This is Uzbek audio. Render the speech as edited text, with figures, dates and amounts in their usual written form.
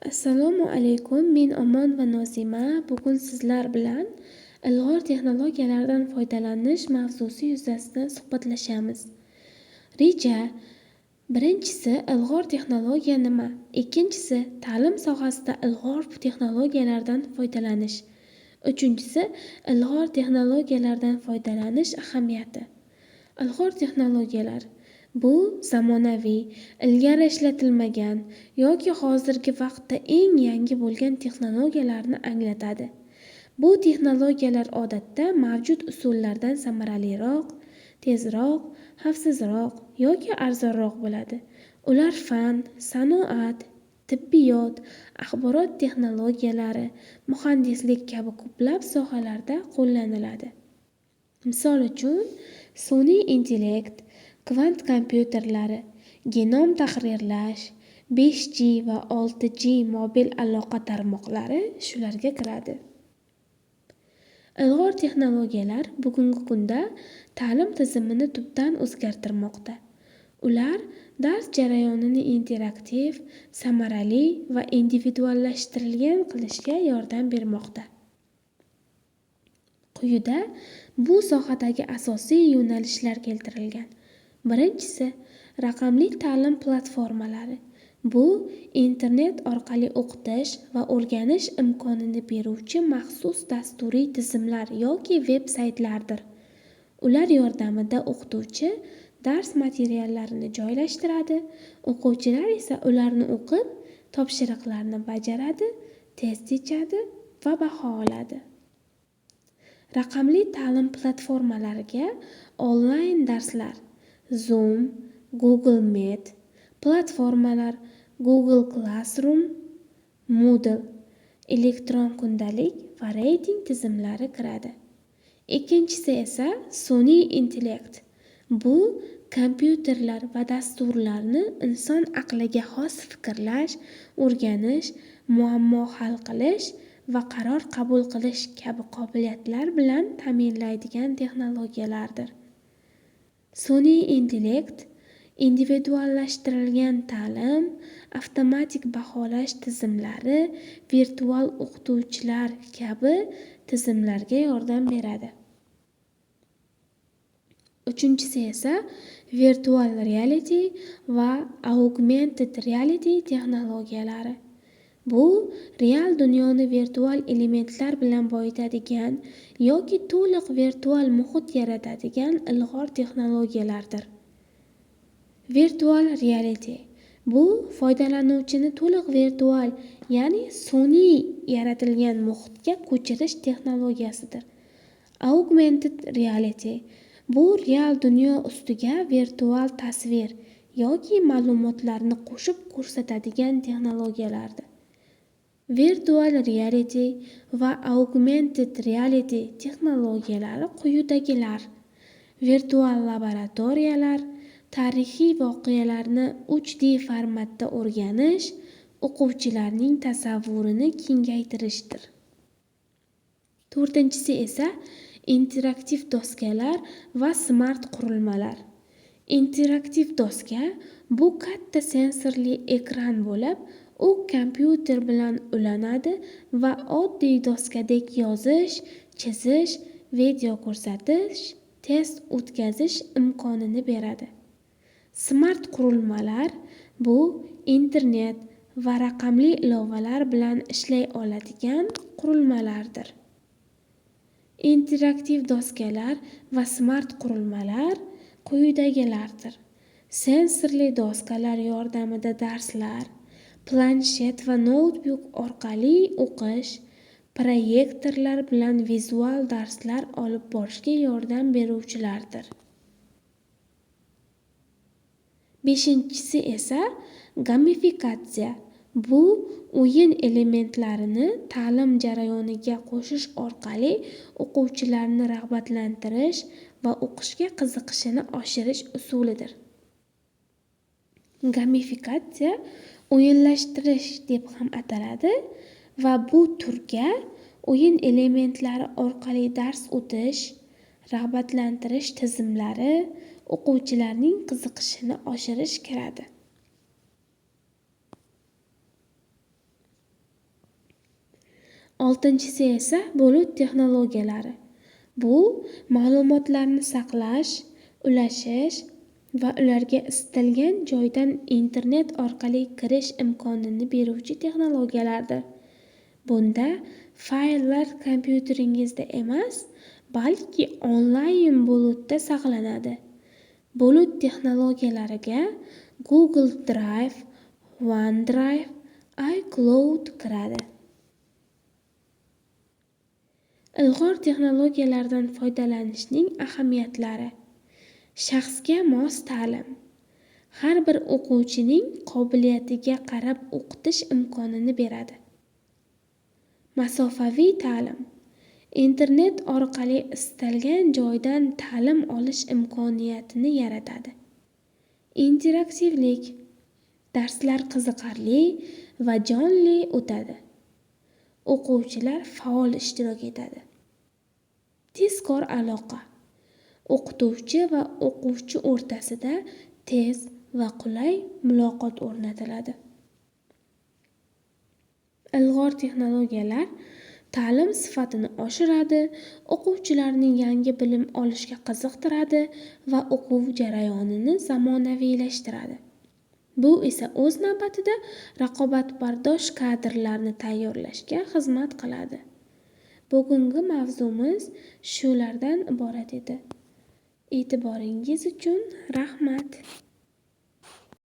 Assalomu alaykum, men Omon va Nozima. Bugun sizlar bilan ilg'or texnologiyalardan foydalanish mavzusi yuzasidan suhbatlashamiz. Reja: birinchisi, ilg'or texnologiya nima? Ikkinchisi, ta'lim sohasida ilg'or texnologiyalardan foydalanish. Uchinchisi, ilg'or texnologiyalardan foydalanish ahamiyati. Ilg'or texnologiyalar bu zamonaviy, ilgari ishlatilmagan yoki hozirgi vaqtda eng yangi bo'lgan texnologiyalarni anglatadi. Bu texnologiyalar odatda mavjud usullardan samaraliroq, tezroq, xavfsizroq yoki arzonroq bo'ladi. Ular fan, sanoat, tibbiyot, axborot texnologiyalari, muhandislik kabi ko'plab sohalarda qo'llaniladi. Misol uchun, sun'iy intellekt, kvant kompyuterlari, genom tahrirlash, 5G va 6G mobil aloqa tarmoqlari shularga kiradi. Ilg'or texnologiyalar bugungi kunda ta'lim tizimini tubdan o'zgartirmoqda. Ular dars jarayonini interaktiv, samarali va individuallashtirilgan qilishga yordam bermoqda. Quyida bu sohadagi asosiy yo'nalishlar keltirilgan. Birinchisi, raqamli ta'lim platformalari. Bu internet orqali o'qitish va o'rganish imkonini beruvchi maxsus dasturiy tizimlar yoki veb saytlardir. Ular yordamida o'qituvchi dars materiallarini joylashtiradi, o'quvchilar esa ularni o'qib, topshiriqlarni bajaradi, test yechadi va baho oladi. Raqamli ta'lim platformalariga onlayn darslar, Zoom, Google Meet, platformalar Google Classroom, Moodle, elektron kundalik va reyting tizimlari kiradi. Ikkinchisi esa sun'iy intellekt. Bu kompyuterlar va dasturlarni inson aqliga xos fikrlash, o'rganish, muammo hal qilish va qaror qabul qilish kabi qobiliyatlar bilan ta'minlaydigan texnologiyalardir. Sun'iy intellekt individuallashtirilgan ta'lim, avtomatik baholash tizimlari, virtual o'qituvchilar kabi tizimlarga yordam beradi. Uchinchisi esa virtual reality va augmented reality texnologiyalari. Bu real dunyoni virtual elementlar bilan boyitadigan yoki to'liq virtual muhit yaratadigan ilg'or texnologiyalardir. Virtual reality bu foydalanuvchini to'liq virtual, ya'ni sun'iy yaratilgan muhitga ko'chirish texnologiyasidir. Augmented reality bu real dunyo ustiga virtual tasvir yoki ma'lumotlarni qo'shib ko'rsatadigan texnologiyalardir. Virtual reality va augmented reality texnologiyalari quyidagilar: virtual laboratoriyalar, tarixiy voqealarni 3D formatda o'rganish, o'quvchilarning tasavvurini kengaytirishdir. To'rtinchisi esa interaktiv doskalar va smart qurilmalar. Interaktiv doska bu katta sensorli ekran bo'lib, u kompyuter bilan ulanadi va oddiy doskadek yozish, chizish, video ko'rsatish, test o'tkazish imkonini beradi. Smart qurilmalar bu internet va raqamli ilovalar bilan ishlay oladigan qurilmalardir. Interaktiv doskalar va smart qurilmalar quyidagilardir: sensorli doskalar yordamida darslar, planshet va noutbuk orqali o'qish, proyektorlar bilan vizual darslar olib borishga yordam beruvchilardir. Beshinchisi esa gamifikatsiya. Bu o'yin elementlarini ta'lim jarayoniga qo'shish orqali o'quvchilarni rag'batlantirish va o'qishga qiziqishini oshirish usulidir. Gamifikatsiya o'yinlashtirish deb ham ataladi va bu turga o'yin elementlari orqali dars o'tish, rag'batlantirish tizimlari, o'quvchilarning qiziqishini oshirish kiradi. Oltinchisi esa bulut texnologiyalari. Bu ma'lumotlarni saqlash, ulashish va ularga istalgan joydan internet orqali kirish imkonini beruvchi texnologiyalardir. Bunda fayllar kompyuteringizda emas, balki onlayn bulutda saqlanadi. Bulut texnologiyalariga Google Drive, OneDrive, iCloud kiradi. Ilg'or texnologiyalardan foydalanishning ahamiyatlari. Shaxsga mos ta'lim. Har bir o'quvchining qobiliyatiga qarab o'qitish imkonini beradi. Masofaviy ta'lim. Internet orqali istalgan joydan ta'lim olish imkoniyatini yaratadi. Interaktivlik. Darslar qiziqarli va jonli o'tadi. O'quvchilar faol ishtirok etadi. Tezkor aloqa. O'qituvchi va o'quvchi o'rtasida tez va qulay muloqot o'rnatiladi. Ilg'or texnologiyalar ta'lim sifatini oshiradi, o'quvchilarni yangi bilim olishga qiziqtiradi va o'quv jarayonini zamonaviylashtiradi. Bu esa o'z navbatida raqobatbardosh kadrlarni tayyorlashga xizmat qiladi. Bugungi mavzumiz shulardan iborat edi. E'tiboringiz uchun rahmat.